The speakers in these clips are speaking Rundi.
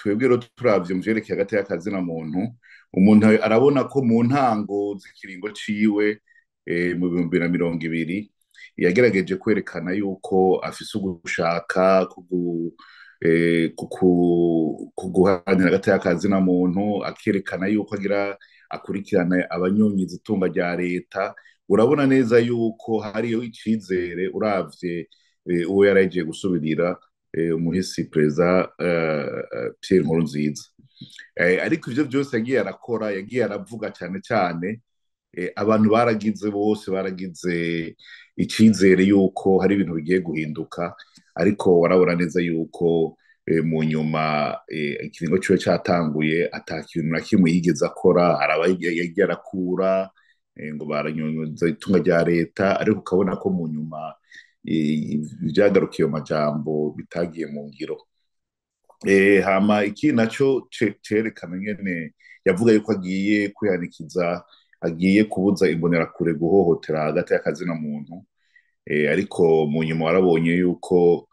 Twebwe rero turavye mu vyerekeye hagati y'akazina muntu, umuntu arabona ko mu ntango z'ikiringo ciwe mu 2020 yagerageje kwerekana yuko afise ugushaka kuguharanira hagati y'akazina muntu, akerekana yuko agira akurikirana abanyonyiza itunga rya leta. Urabona neza yuko hariyo icizere uravye uwo yaragiye gusubirira, umuhisi perezida Pierre Nkurunziza. Ariko ivyo vyose yagiye arakora, yagiye aravuga cane cane, abantu baragize bose baragize icizere yuko hari ibintu bigiye guhinduka, ariko warabona neza yuko mu nyuma ikiringo ciwe catanguye ata kintu na kimwe yigeze akora. Hari yagiye arakura ngo baranyunyuza itunga rya leta, ariko ukabona ko mu nyuma ivyagarukiye majambo bitagiye mu ngiro. Hama iki naco cerekana nyene yavuga yuko agiye kwihanikiza, agiye kubuza imbonerakure guhohotera hagati y'akazina muntu, ariko mu nyuma warabonye yuko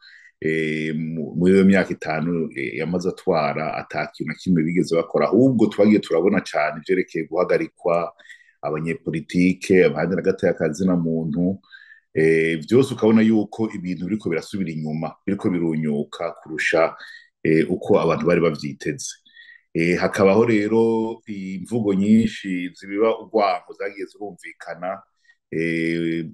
muri iyo myaka 5 yamaze atwara ata kintu na kimwe bigeze bakora. Ahubwo twagiye turabona cane ivyerekeye guhagarikwa abanyepolitike abandi hagati y'akazina muntu, vyose ukabona yuko ibintu biriko birasubira inyuma, biriko birunyuka kurusha uko abantu bari bavyiteze. Hakabaho rero imvugo nyinshi zibiba urwanko zagiye zirumvikana,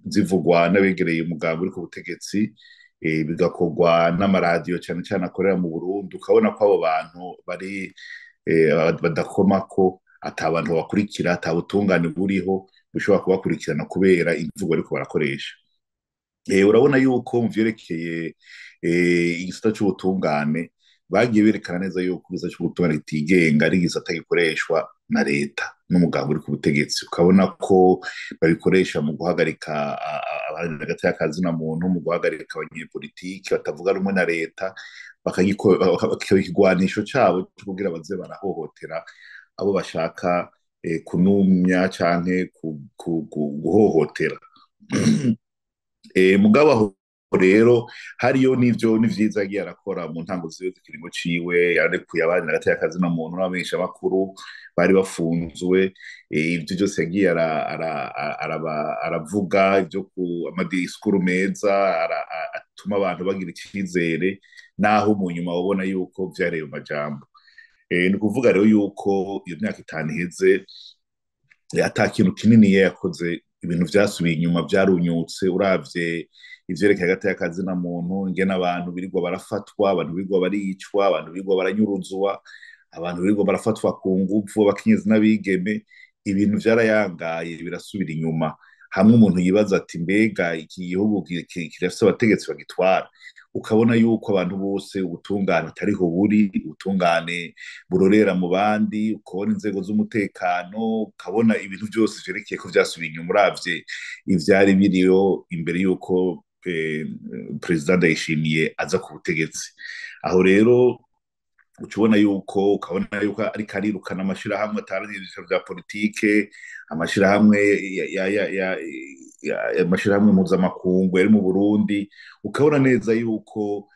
zivugwa n'abegereye umugambi uri ku butegetsi, bigakorwa n'amaradiyo cane cane akorera mu Burundi. Ukabona ko abo bantu bari badakomako, ata bantu babakurikira, ata butungane buriho bushobora kubakurikirana kubera imvugo bariko barakoresha. Urabona yuko mu vyerekeye igisata c'ubutungane bagiye berekana neza yuko igisata c'ubutungane kitigenga, ari igisata gikoreshwa na leta n'umugambi uri ku butegetsi. Ukabona ko babikoresha mu guhagarika abaharanira hagati y'akazina muntu, mu guhagarika abanyepolitike batavuga rumwe na leta, bakaba ikigwanisho cabo co kugira baze barahohotera abo bashaka kunumya canke guhohotera. Mugabo aho rero hariyo n'ivyo n'ivyiza yagiye arakora mu ntango ziwe z'ikiringo ciwe. Yararekuye abandi hagati y'akazina muntu n'abamenyeshamakuru bari bafunzwe. Ivyo vyose yagiye aravuga ivyo ku amadisikuru meza atuma abantu bagira icizere, naho mu nyuma wabona yuko vyareye majambo. Ni ukuvuga rero yuko iyo myaka 5 iheze ata kintu kinini yakoze, ibintu vyasubiye inyuma, vyarunyutse. Uravye ivyerekeye hagati y'akazina muntu, ingene abantu birirwa barafatwa, abantu birirwa baricwa, abantu birirwa baranyuruzwa, abantu birirwa barafatwa ku nguvu, abakenyezi n'abigeme, ibintu vyarayangaye birasubira inyuma. Hamwe umuntu yibaza ati mbega iki gihugu kirafise abategetsi bagitwara? Ukabona yuko abantu bose ubutungane atariho buri, ubutungane burorera mu bandi, ukabona inzego z'umutekano, ukabona ibintu vyose vyerekeye ko vyasubiye inyuma uravye ivyari biriho imbere yuko perezida Ndayishimiye aza ku butegetsi. Aho rero uca ubona yuko, ukabona yuko ariko arirukana amashirahamwe ataranira ivyicaro vya politike, amashirahamwe amashirahamwe mpuzamakungu yari mu Burundi. Ukabona neza yuko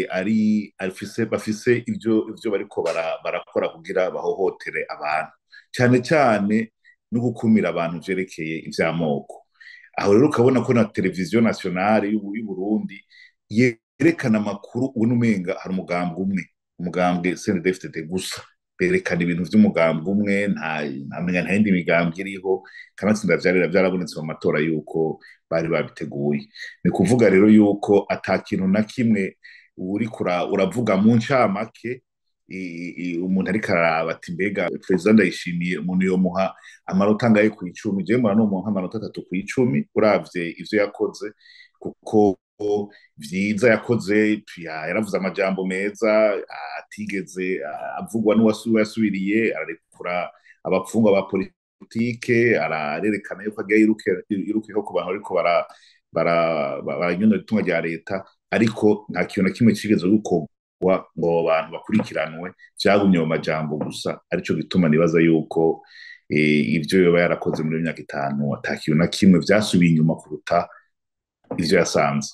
ari afise bafise ivyo bariko barakora kugira bahohotere abantu, cane cane no gukumira abantu vyerekeye ivy'amoko. Aho rero ukabona ko na televiziyo nationale y'u Burundi yerekana amakuru ubona umenga hari umugambwe umwe, umugambwe CNDD-FDD gusa, berekana ibintu vy'umugambwe umwe, ntamenya nta yindi migambwe iriho. Kanatsinda vyarabonetse mu matora yuko bari babiteguye. Ni kuvuga rero yuko ata kintu na kimwe uriko uravuga mu ncamake. Umuntu ariko araraba ati mbega perezida Ndayishimiye umuntu yomuha amanota angahe ku 10? Jewe mbona nomuha amanota 3 ku 10 uravye ivyo yakoze, kuko vyiza yakoze yaravuze amajambo meza atigeze avugwa n'uwasubiriye, ararekura abapfungwa ba politike, ararerekana yuko agiye yiruke ku bantu bariko baranyonora itunga rya leta, ariko nta kintu na kimwe cigeze gukorwa ngo abo bantu bakurikiranwe, vyagumye mu majambo gusa. Arico gituma nibaza yuko ivyo yoba yarakoze muri iyo myaka 5 ata kintu na kimwe, vyasubiye inyuma kuruta ivyo yasanze.